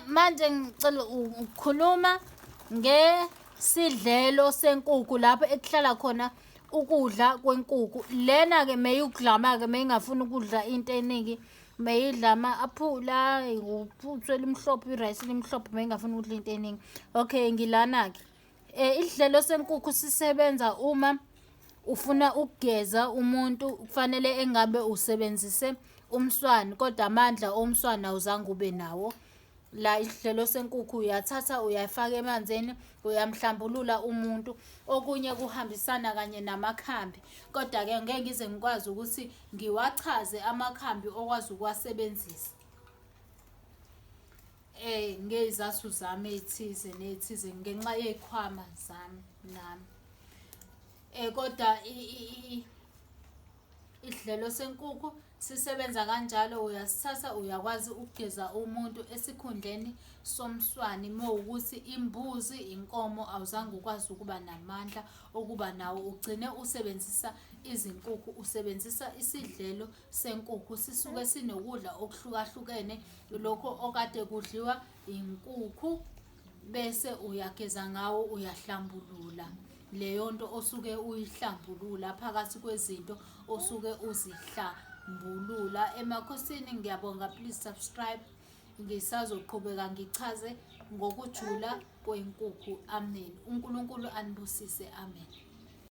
Manje ngicela ukukhuluma ngesidlelo senkukhu lapho ekuhlala khona ukudla kwenkukhu. Lena-ke meyukudlama-ke meyingafuni ukudla into eningi, meyidla ama-aphula, uphuthu elimhlophe, irayisi elimhlophe meyingafuni ukudla into eningi. Okay, ngilana-ke. Isidlelo senkukhu sisebenza uma ufuna ukugeza umuntu kufanele engabe usebenzise umswani kodwa amandla omswani awuzange ube nawo. La isidlelo senkukhu uyathatha uyafaka emanzini uyamhlambulula umuntu. Okunye kuhambisana kanye namakhambi, kodwa-ke ngeke ngize ngikwazi ukuthi ngiwachaze amakhambi okwazi ukuwasebenzisa. Ngey'zathu zami ey'thize ney'thize ngenxa yey'khwama zami nami. Kodwa Isidlelo senkukhu sisebenza kanjalo uyasithatha uyakwazi ukugeza umuntu esikhundleni somswani mowukuthi imbuzi, inkomo awuzange ukwazi ukuba namandla okuba nawo ugcine usebenzisa izinkukhu, usebenzisa isidlelo senkukhu. Sisuke sinokudla okuhlukahlukene lokhu okade kudliwa inkukhu. Bese uyageza ngawo uyahlambulula leyo nto osuke uyihlambulula phakathi kwezinto osuke uzihlambulula. Emakhosini ngiyabonga, please subscribe. Ngisazoqhubeka ngichaze ngokujula kwenkukhu. Amen. UNkulunkulu anibusise. Amen.